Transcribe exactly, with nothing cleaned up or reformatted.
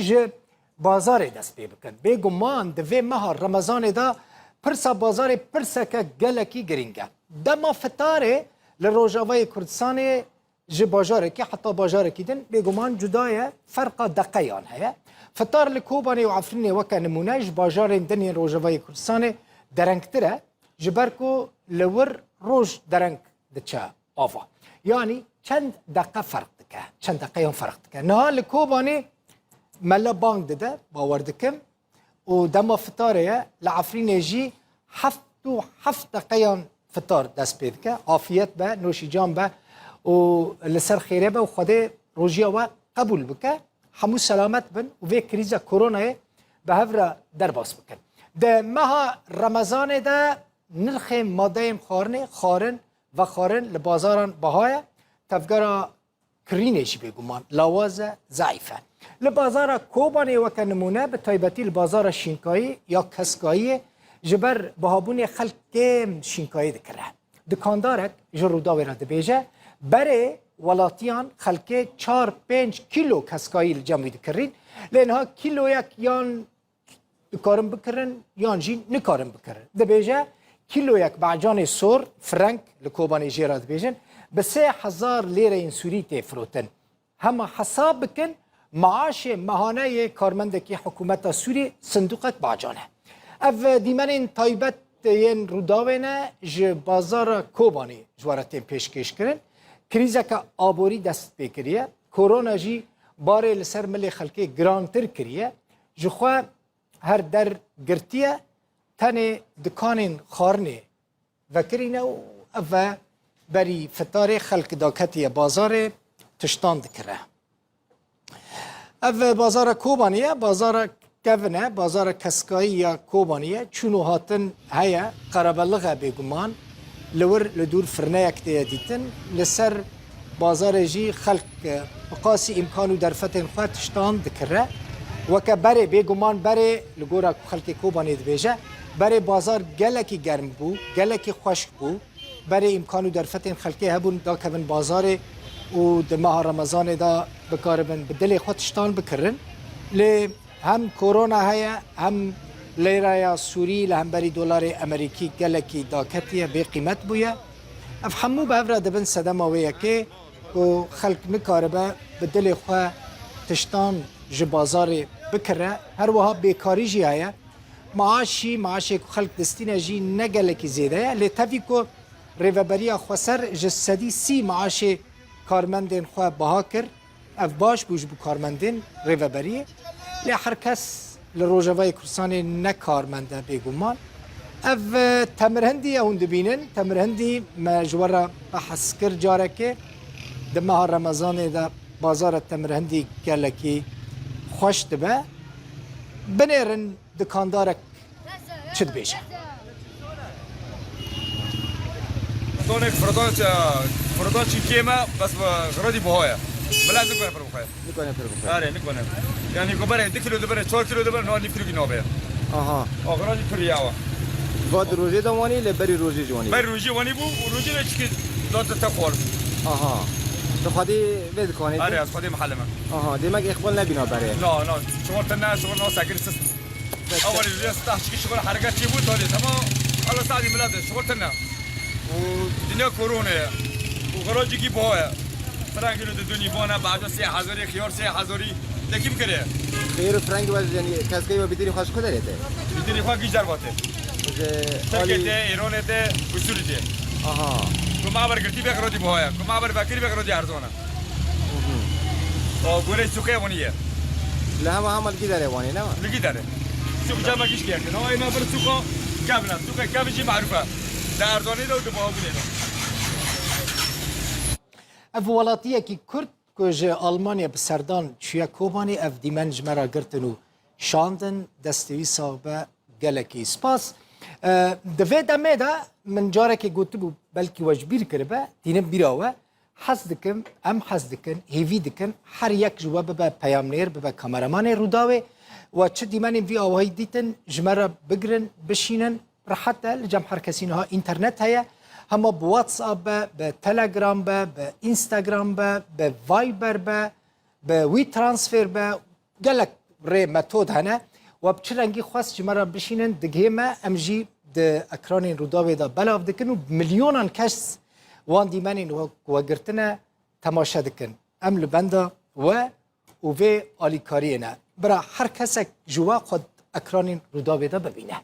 ji bazarê dest pê bikin. Bêguman di vê meha Remezanê de pirsa bazarê pirseke gelekî girîng e. Dema fitarê li Rojavayê Kurdistanê ji bajarekî heta bajarekî din bêguman cuda ye, ferqa deqeyan heye. Fitar li Kobanê û Efrînê weke nimûne ji bajarên din yên Rojavayê Kurdistanê derengtir e, ji ber ku li wir roj dereng diçe ava. Yanî çend deqe ferq dike, çend deqeyan ferq dike. Niha li Kobanê mele bang dide, bawer dikim, û dema fitarê ye, li Efrînê jî heft û heft deqeyan fitar dest pê dike. Afiyet be, noşîcan be û li ser xêrê be û Xwedê rojiya we qebûl bike. Hemû selamet bin û vê krîza koronayê bi hev re derbas bikin. Di meha Remezanê de nirxên madeyên xwarinê, xwarin, vexwarin li bazaran biha ye. Tevgera kirînê jî bêguman lawaz e, zeîf e. Li bazara Kobanê weke nimûne, bi taybetî li bazara şînkayî ya keskayiyê ji ber bihabûnê xelk kêm şînkayî dikire. Dikandarek ji Rûdawê re dibêje, berê welatiyan xelkê çar pênc kîlo keskayî li cem wî dikirîn, lê niha kîloyek yan dikarin bikirin yan jî nikarin bikirin. Dibêje, kîloyek becanê sor, freng li Kobanê jê re dibêjin, bi sê hezar lêreyên Sûrî tê firotin. Hema hesab bikin, maaşê mehane yê karmendekî hikûmeta Sûrî sinduqek bacan e. Ev dîmenên taybet yên Rûdawê ne ji bazara Kobanê ji we re tên pêşkêşkirin. Krîzeke aborî dest pê kiriye. Korona jî barê li ser milê xelkê girantir kiriye. Ji xwe her der girtiye, tenê dikanên xwarinê vekirîne û ev e berî fitarê xelk daketiye bazarê, tiştan dikire. Ev bazara Kobanî ye, bazara kevin e, bazara keskayî ya Kobanî ye. Çûn û hatin heye, qerebelix e bêguman. Li wir li dûr firneyek tê ye dîtin. Li ser bazarê jî xelk, e, bi qasî îmkan û derfetên xwe tiştan dikire. Weke berê, bêguman berê, li gora ku xelkê Kobanê dibêje, berê bazar gelekî germ bû, gelekî xweşk bû. Berê îmkan û derfetên xelkê hebûn dakevin bazarê û di meha Remezanê de bikaribin bi dilê xwe tiştan bikirin. Lê hem korona heye, hem lêreya Sûrî li hemberî dolarê Emerîkî gelekî daketiye, bê qîmet bûye. Ev hemû bi hev re dibin sedema wê yekê ku xelk nikaribe bi dilê xwe tiştan ji bazarê bikire. Her wiha bêkarî jî heye. Maaşî, maaşê ku xelk distîne jî ne gelekî zêde ye. Lê tevî ku Rêveberiya Xweser ji sedî sî maaşê karmendên xwe biha kir, ev baş bû ji bo karmendên rêveberiyê. Lê her kes li Rojavayê Kurdistanê ne karmend e bêguman. Ev, e, temirhindî ye hûn dibînin. Temirhindî me ji we re behs kir carekê. Di meha Remezanê de bazara temirhindî gelekî xweş dibe. Binêrin dikandarek çi dibêje? Donek firda çi, firda çi kêm e, bes bi xiradî buha ye. Bila ez nikare pir bixwe. Nikare pir bixwe. Are, nikare. Yani ku bere du kilo dibere, çar kilo dibere, no nîv kilo kî nabe. Aha. Axira jî pir yawa. Va di rojê de wanî, lê berî rojê jî wanî. Berî rojê wanî bû, û rojê de çikî date te xwar. Aha. Tu xwedî vê dikanê. Are, ez xwedî mehelle me. Aha, demek îqbal nebîna berê. Na, na, şixul tine, şixul na sekir sist bû. Awalî rêz tah çikî şixul hereket çêbû, tolê tema. Allah sadî millet, şixul tine. Û dinya korona ye. Û xiracikî buha ye. Frengî li didunî vana, baca sê hezarî, xiyar sê hezarî. De kî bikire? Xêr û frengî we, yanî keskeyî we bîdîrî xwe ji ku derê te? Bîdîrî xwe gî cerva te. Ji Tirkê alî te, Îranê te, Sûrî te. Aha. Ku me ber girtî be xiracî buha ye. Ku me ber vekirî be xiracî erzan e. Mhm. O gure sûqê wanî ye. Li hema hema li gî derê wanî, ne? Li gî derê. Sûq cama gîş kerdin. O ême bir sûqa kevna. Sûqê kev jî maruf e. Di erzanî de û di bahabûnê de. Ev welatiyekî Kurd ku ji Almanya bi serdan çûye Kobanê, ev dîmen ji me re girtin û şandin. Destê wî sax be, gelekî spas. E, di vê demê de min carekê gotibû, belkî we ji bîr kiribe, tînim bîra we. Hez dikim, em hez dikin, hêvî dikin, her yek ji we bibe peyamnêr, bibe kameramanê Rûdawê. We çi dîmenên vî awahî dîtin, ji me re bigirin, bişînin. Rehet e, li cem her kesî niha înternet heye. Hema bi WhatsApp be, bi Telegram be, bi Instagram be, bi Viber be, bi WeTransfer be, gelek rê metod hene. We bi çi rengî xwest ji me re bişînin, digihê me, em jî di ekranên Rûdawê de belav dikin û milyonan kes wan dîmenên we, we girtine temaşe dikin. Em li benda we û vê alîkariyê ne. Bira her kesek ji we xwe ekranên Rûdawê de bibîne.